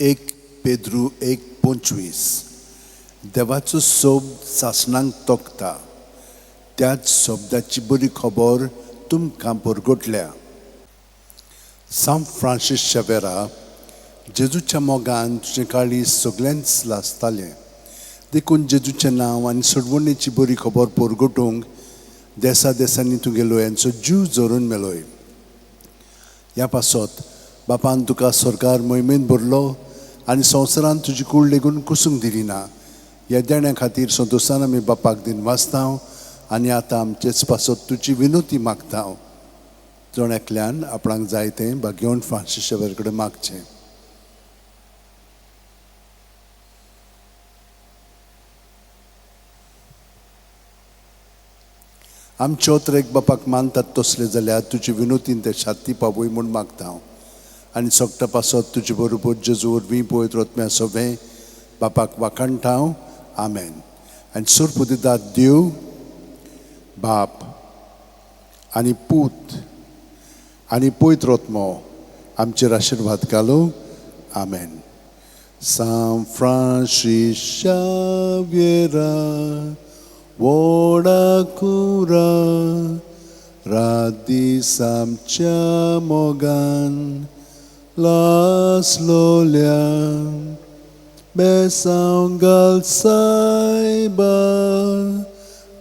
1 पेद्रू 1:25. देवाचो शब्द सासणांक तोखता, त्याच शब्दाची बरी खबर तुमकां परगटल्या. सांत फ्रांसीस शेवेरा, जेजूच्या मोगान तुजें काळीज सगळ्यांच लासतालें, देखून जेजूचें नांव आनी सोडवणेची बरी खबर परगटूंक देसा देसांनी तुगेलो यांचो जीव जोरून मेलोय. ह्या पासत बापान तुका सरकार मोहिमेन भरलो आनी संवसारान तुजी कूड लेगून कुसूंक दिली ना. ह्या देण्या खातीर संतोशान आमी बापाक दिन वाचता आनी आतां आमचेच पासत तुजी विनोती मागता. जण एकल्यान आपणाक जाय तें भाग्यवंत फ्रांसीस शेवेर कडेन मागचें. आमच्यो एक बापाक मानतात तसले जाल्यार तुजी विनोतीन ते शाती पावय म्हूण मागता आनी सगटा पासत तुजे बरोबर जेजू वरवीं पवित्र आत्म्या सवें बापाक वाखाणटा. आमेन. आनी सोरपुदिदात देव बाप आनी पूत आनी पवित्र आत्मो आमचेर आशिर्वाद घालो. आमेन. सांत फ्रांसीस शाव्येरा व्हडा कुरा रात दीस आमच्या मोगान लासलोल्या बेसांव घाल सायबा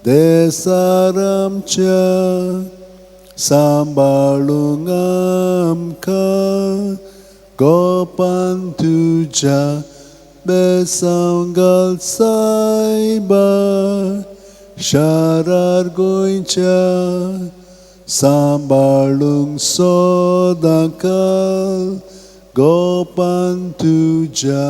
देसार आमच्या सांबाळूंक आमकां गोपान तुज्या बेसांव घाल सायबा शारार गोंयच्या सांबाळूंक सदांकाल गोपान तुज्या.